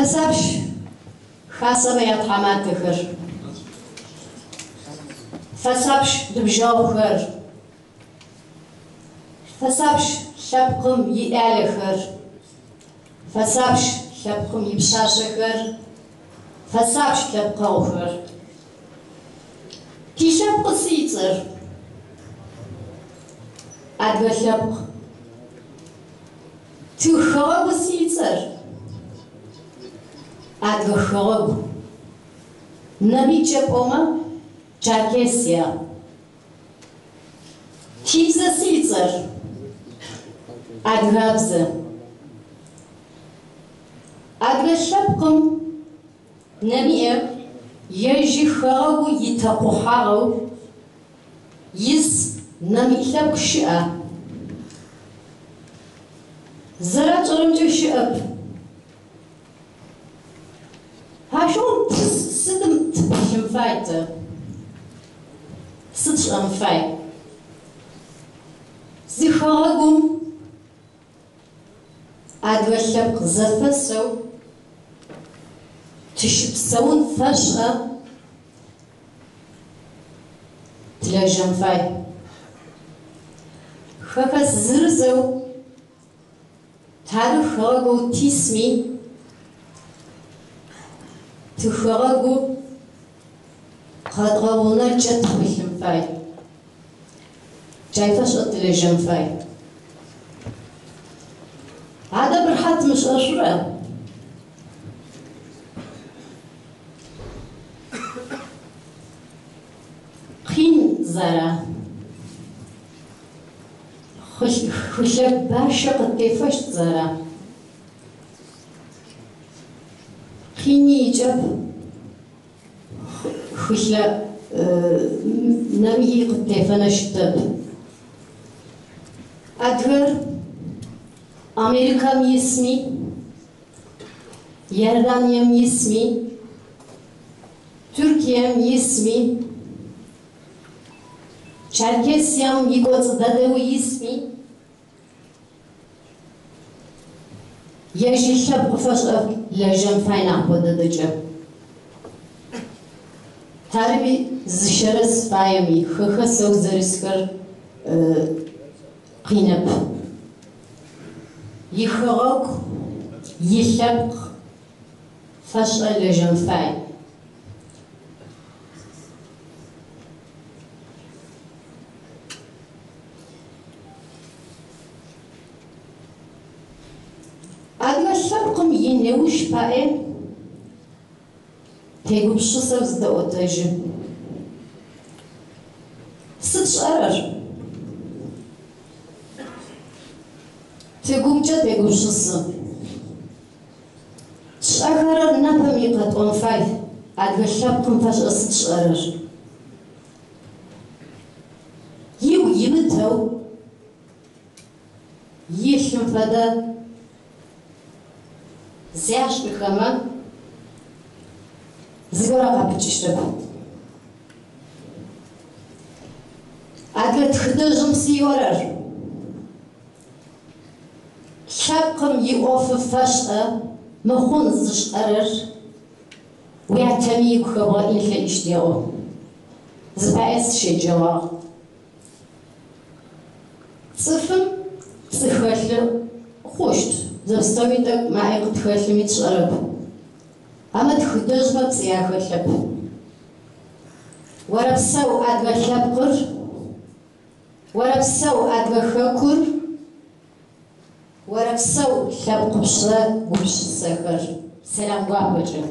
Фэсапщ, хасэмэ ятхьаматэхэр. Фэсапщ, ныбжьэгъухэр. Фэсапщ, лъэпкъым иӏялэхэр. Фэсапщ, лъэпкъым ипшъашъэхэр. Фэсапщ, лъэпкъэгъухэр. Тилъэпкъы сы ицӏэр? Адыгэ лъэпкъ. Тихэгъэгу сы ицӏэр? Адыгэ хэгъэгу. Нэмыкӏкӏэ пӏомэ, Черкесия. Тибзэ сы ицӏэр? Адыгабзэ. Адыгэ лъэпкъым нэмиӏэ ежь ихэгъэгу итэкъухьагъэу ис нэмиӏ лъэпкъ щыӏа? Зэрэтшӏэрэмкӏэ щыӏэп. Ащыгъум сыдым тыпылъын фай тэ? Сыд тшӏэн фай? Зы хэгъэгум адыгэ лъэпкъ зэфэсэу тыщыпсэун фэшӏэ тылэжьэн фай. Хэхэс зырызэу тары хэгъэгоу тисми, тыхэгъэгу къэдгъэгъунэнкӏэ тыпылъын фай. Джай фэшӏэ тылэжьэн фай. Адэ Бырхьат мышӏэшъурэ? Къин зэра? Хылъэ бащэ къыттефэщт зэра? Къини икӏэп, хылъэ нэмыӏи къыттефэнэу щытэп. Адыгэр Америкэм исми, Иорданием исми, Туркием исми, Черкесием икӏоцӏ дэдэу исми, ежь илъэпкъ фэшӏэ лэжьэн фай нахь бо дэдэкӏэ. Тарыми зыщэрэс фаеми, хэхэсэу зэрысхэр къинэп. Ихэгъэгу, илъэпкъ фэшӏэ лэжьэн фай. Адыгэ лъэпкъым инеущ пае тегупшысэу зыдэӏотэжьы. Сыд тшӏэрэр? Тыгумкӏэ тегупшысы. Тшӏэхэрэр непэми къэтӏон фай, адыгэ лъэпкъым фэшӏэ сыд тшӏэрэр? Игу имытэу илъым фэдэ зяшӏыхэмэ, зыгорэ къапыкӏыщтэп. Адыгэ тхыдэжъым сы иӏорэр? Лъэпкъым иӏофы фэшӏэ мыхъун зышӏэрэр уятэми игу хэбгъэӏын лъэкӏыщт еӏо. Зыпае сыщеджэгъагъ. Цӏыфым пцӏы хэлъы хъущт, зэпстэуми тӏэкӏу маӏи къытхэлъыми тшӏэрэп. Амэ тхыдэжъмэ пцӏы яхэлъэп. Орэпсэу адыгэ лъэпкъыр, орэпсэу адыгэ хэкур, орэпсэу лъэпкъыпшъэ гупшысэхэр. Сэлам гуапэкӏэ.